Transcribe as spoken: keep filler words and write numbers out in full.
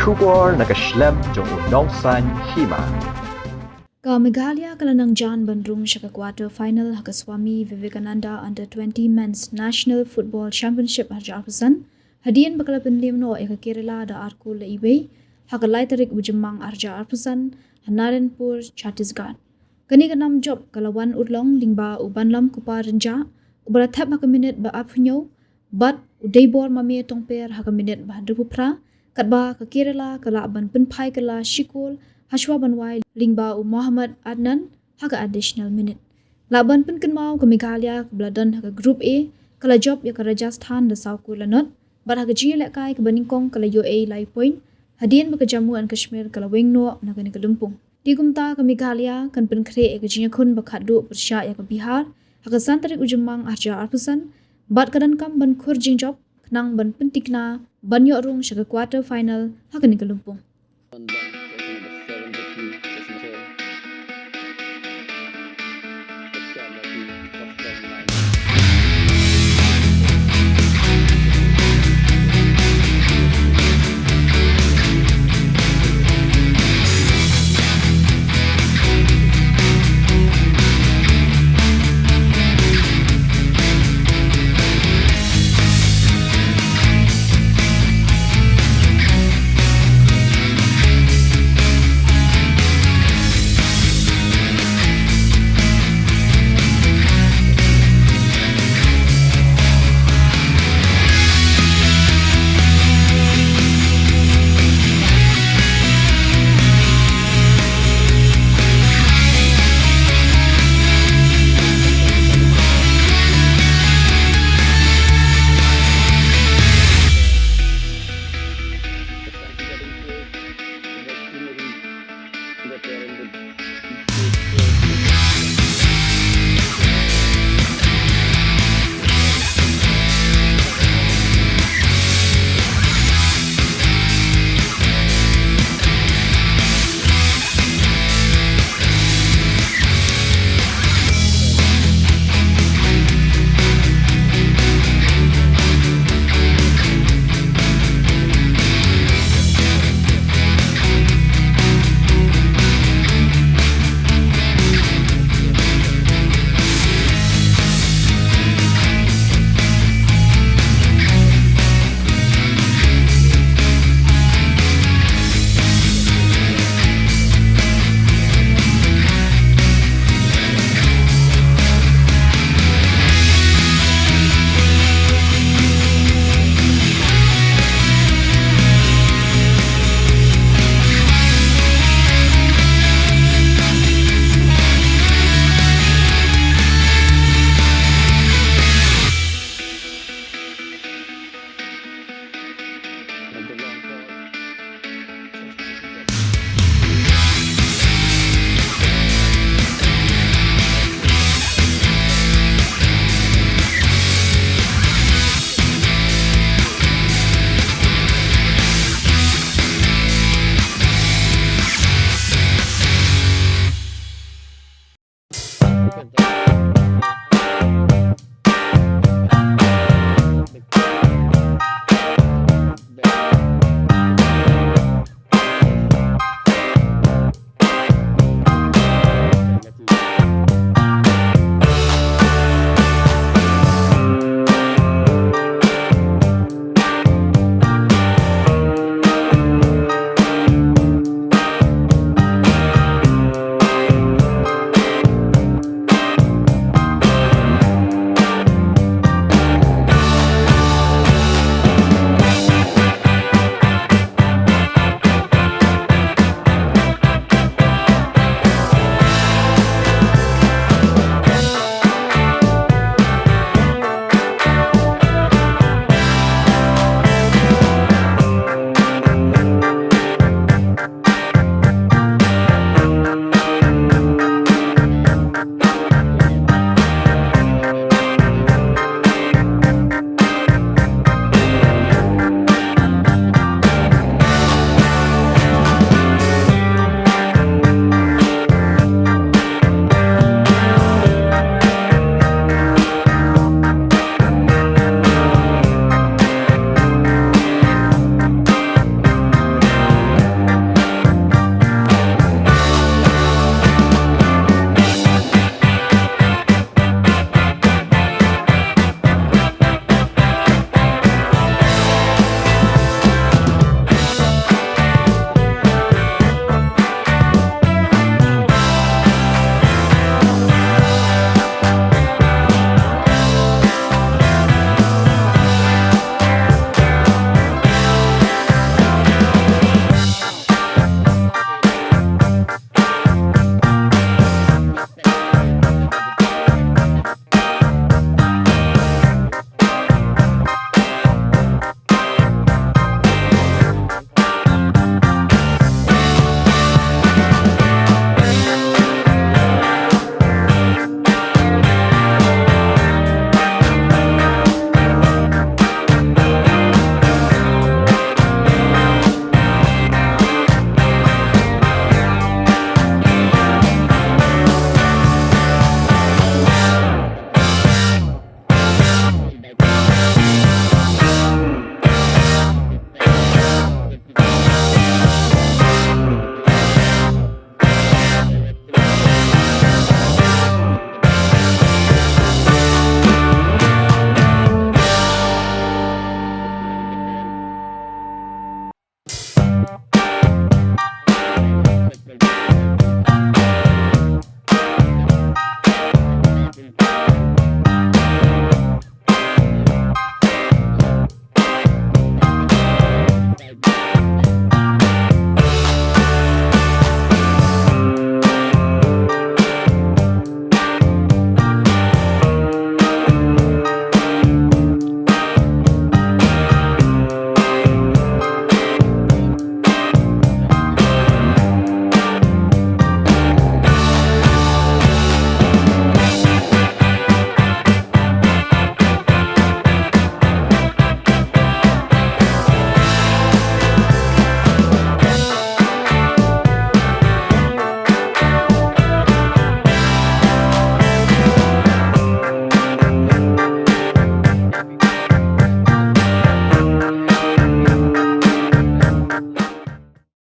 Khubor na ka shlem jong u Nongsaiñ Hima. Ka Meghalaya ka la nang jan ban rung sha ka quarter final ha ka Swami Vivekananda Under twenty Men's National Football Championship arhajar arphew san, hadien ba ka la pynliem noh ïa ka Kerala da ar kol la iwei ha ka lai tarik u Jymmang arhajar arphew san ha Narayanpur, Chhattisgarh. Kane ka nam jop ka la wan urlong lyngba u Banlam Kupar Rynjah, uba la thep ha ka minit ba arphew hynñiew, bad u Deibor Mame Tongper ha ka minit ba hynriewphew phra, katba ka Kerala ka lah ban pynphai kylla shi kol hashwa ban wai lyngba u Mohammad Adnan ha ka additional minute. Lah ban pynkynmaw, ka Meghalaya kaba la don ha ka Group A ka la jop ïa ka Rajasthan da saw kol la nod, bad ha ka jingïalehkai kaba nyngkong ka la ïoh ei lai point, hadien ba ka Jammu and Kashmir ka la weng noh na kane ka lympung. Te kumta ka Meghalaya kan pynkhreh ïa ka jingïakhun ba khatduh pyrshah ïa ka Bihar ha ka san tarik u Jymmang arhajar arphew san, bad ka donkam ban khur jingjop khnang ban pyntikna ban ïoh rung sha ka quarter final ha kane ka lympung.